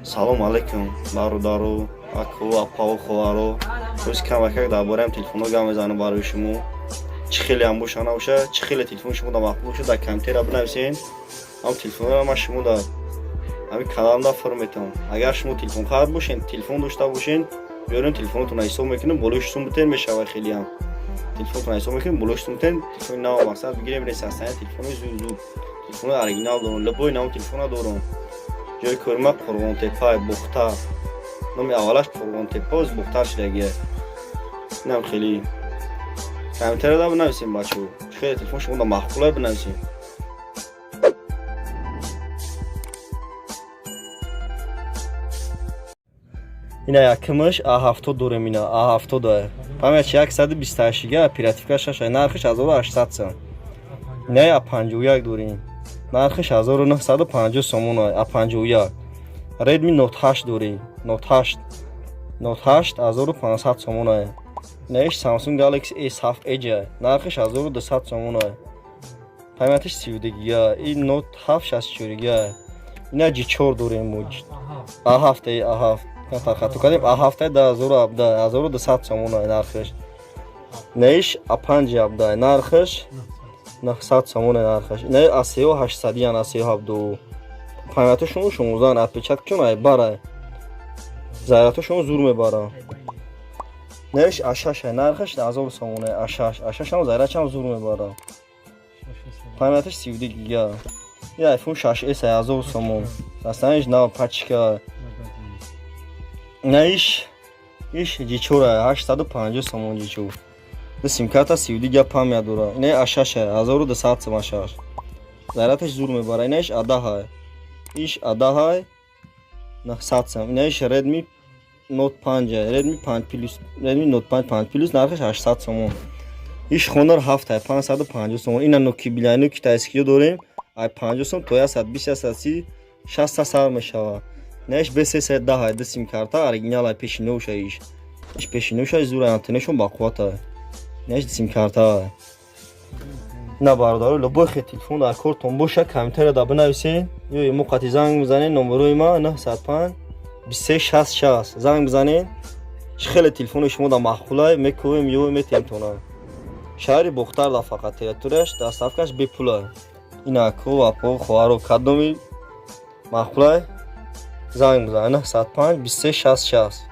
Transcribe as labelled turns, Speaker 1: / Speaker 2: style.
Speaker 1: Салом алейкум, бародару, аку, апаву, хоҳаро. Рӯзи камакак дар бораи телефонҳо гап мезанам барои шумо. Чӣ хеле ҳам боша, набоша, чӣ хеле телефони шумо да маъқул боша, дар комментария бинависен. Ҳам телефонро ман шумо да ҳамин каналам фур метавон. Агар шумо телефонхар бошен, телефон дошта бошен, биёрен, телефонотонро ҳисоб мекунем, болои сум битен, мешава. Хелиам телефонотонро ҳисоб мекунем, болои сум битен. Телефони нав, мақсад, бигирем, ресастани телефони зуд зуд, телефони оригинал дорам, любой нав телефона дорам. Ҷои кори ма Қурғонтепа, Бухтар. Номи аввалаш Қурғонтепа, оз Бухтар шудагия. Инам хеле комментарияда бинависем, бачаҳо, хеле телефон шумо да маъқула, бинависем. Ина якимаш А70 дорем, ина А70 память 128 гига, оперативка 6, нархиш 1800 сом. Ина А51 дорем, нархиш 1950 сомон, А51. Redmi Note 8 дорем, Note 8, Note 8 1500 сомон. Инаиш Samsung Galaxy S7 Edge, нархиш 1200 сомон, памятиш 32 гига. Ин Note 7 64 гига. Ина G4 дорем, А7, А7 хато кардем, А7 2017, 1200 сомон нархиш. Инаиш А5 17, нархиш 900 сомон нархиш. Инаи А3 800 ян, А3 ҳабду, памяташон 16, отпечаткашон ай бара, заряташон зур мебара. Инаиш А6, нархиш 1000 сомон. А6, А6 ҳам зарячам зур мебара, памяташ 32 гига. Ин iPhone 6s 1000 сомон, астаниш нав, пачка. Инаиш иш G4 850 сомон, G4, симкарта 32 гига память дора. Инаи А6 1200 сом, А6 зарядаш зур мебара. Инаиш А10, иш А10 900 сом. Инаиш Redmi Note 5, Redmi 5 Plus, Redmi Note 5 5 Plus, нархиш 800 сомон. Иш Honor 7 550 сомон. Ина Nokia билайну китайскиё дорем, ай 50 сом то 120, 130, 60 сар мешава. Инаиш B310, ду симкарта, оригинал, ай пешиноша. Иш пешиноша зур, антеннашон бақуввата. Инаиш симкарта. На, бародаро, любой хе телефон дар кортон боша, комментария бинависен ё мо қати занг бизанен. Номерои ма 905 23 60 60, занг бизанен. Чӣ хеле телефони шумо да маъқулай, мекӯвем, ё метемтона. Шаҳри Бухтар да фақат территорияш, доставкаш бепула. Ина аку, апо, хоҳаро, кадоми маъқулай, занг бизан 905 23 60 60.